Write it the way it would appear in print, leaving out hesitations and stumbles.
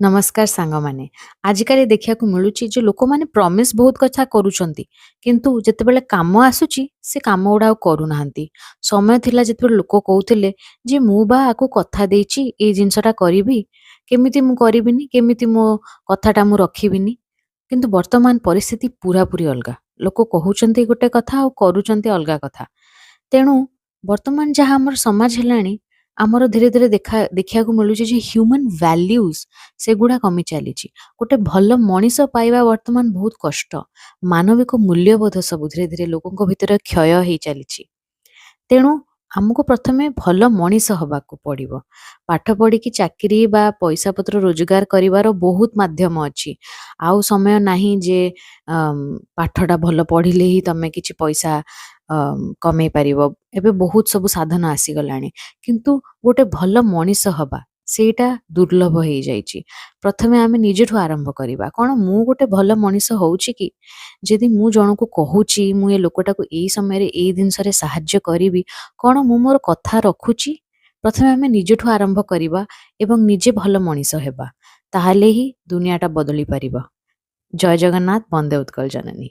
ନମସ୍କାର ସାଙ୍ଗମାନେ। ଆଜିକାଲି ଦେଖିବାକୁ ମିଳୁଛି ଯେ ଲୋକମାନେ ପ୍ରମିସ୍ ବହୁତ କଥା କରୁଛନ୍ତି, କିନ୍ତୁ ଯେତେବେଳେ କାମ ଆସୁଛି ସେ କାମ ଗୁଡ଼ା ଆଉ କରୁନାହାନ୍ତି। ସମୟ ଥିଲା ଯେତେବେଳେ ଲୋକ କହୁଥିଲେ ଯେ ମୁଁ ବା ଆକୁ କଥା ଦେଇଛି ଏଇ ଜିନିଷଟା କରିବି, କେମିତି ମୁଁ କରିବିନି, କେମିତି ମୋ କଥାଟା ମୁଁ ରଖିବିନି। କିନ୍ତୁ ବର୍ତ୍ତମାନ ପରିସ୍ଥିତି ପୁରାପୁରି ଅଲଗା। ଲୋକ କହୁଛନ୍ତି ଗୋଟେ କଥା ଆଉ କରୁଛନ୍ତି ଅଲଗା କଥା। ତେଣୁ ବର୍ତ୍ତମାନ ଯାହା ଆମର ସମାଜ ହେଲାଣି, ଆମର ଧୀରେ ଧୀରେ ଦେଖିବାକୁ ମିଳୁଛି ଯେ ହ୍ୟୁମାନ୍ ଭ୍ୟାଲ୍ୟୁଜ୍ ସେଗୁଡ଼ା କମି ଚାଲିଛି। ଗୋଟେ ଭଲ ମଣିଷ ପାଇବା ବର୍ତ୍ତମାନ ବହୁତ କଷ୍ଟ। ମାନବିକ ମୂଲ୍ୟବୋଧ ସବୁ ଧୀରେ ଧୀରେ ଲୋକଙ୍କ ଭିତରେ କ୍ଷୟ ହେଇ ଚାଲିଛି। ତେଣୁ ଆମକୁ ପ୍ରଥମେ ଭଲ ମଣିଷ ହବାକୁ ପଡ଼ିବ। ପାଠ ପଢ଼ିକି ଚାକିରି ବା ପଇସା ପତ୍ର ରୋଜଗାର କରିବାର ବହୁତ ମାଧ୍ୟମ ଅଛି। ଆଉ ସମୟ ନାହିଁ ଯେ ପାଠଟା ଭଲ ପଢ଼ିଲେ ହିଁ ତମେ କିଛି ପଇସା କମେଇ ପାରିବ। ଏବେ ବହୁତ ସବୁ ସାଧନ ଆସିଗଲାଣି। କିନ୍ତୁ ଗୋଟେ ଭଲ ମଣିଷ ହବା ସେଇଟା ଦୁର୍ଲଭ ହେଇଯାଇଛି। ପ୍ରଥମେ ଆମେ ନିଜଠୁ ଆରମ୍ଭ କରିବା। କ'ଣ ମୁଁ ଗୋଟେ ଭଲ ମଣିଷ ହଉଛି କି? ଯଦି ମୁଁ ଜଣକୁ କହୁଛି ମୁଁ ଏ ଲୋକଟାକୁ ଏଇ ସମୟରେ ଏଇ ଜିନିଷରେ ସାହାଯ୍ୟ କରିବି, କ'ଣ ମୁଁ ମୋର କଥା ରଖୁଛି? ପ୍ରଥମେ ଆମେ ନିଜଠୁ ଆରମ୍ଭ କରିବା ଏବଂ ନିଜେ ଭଲ ମଣିଷ ହେବା। ତାହେଲେ ହିଁ ଦୁନିଆଟା ବଦଳି ପାରିବ। ଜୟ ଜଗନ୍ନାଥ, ବନ୍ଦେ ଉତ୍କଳ ଜନନୀ।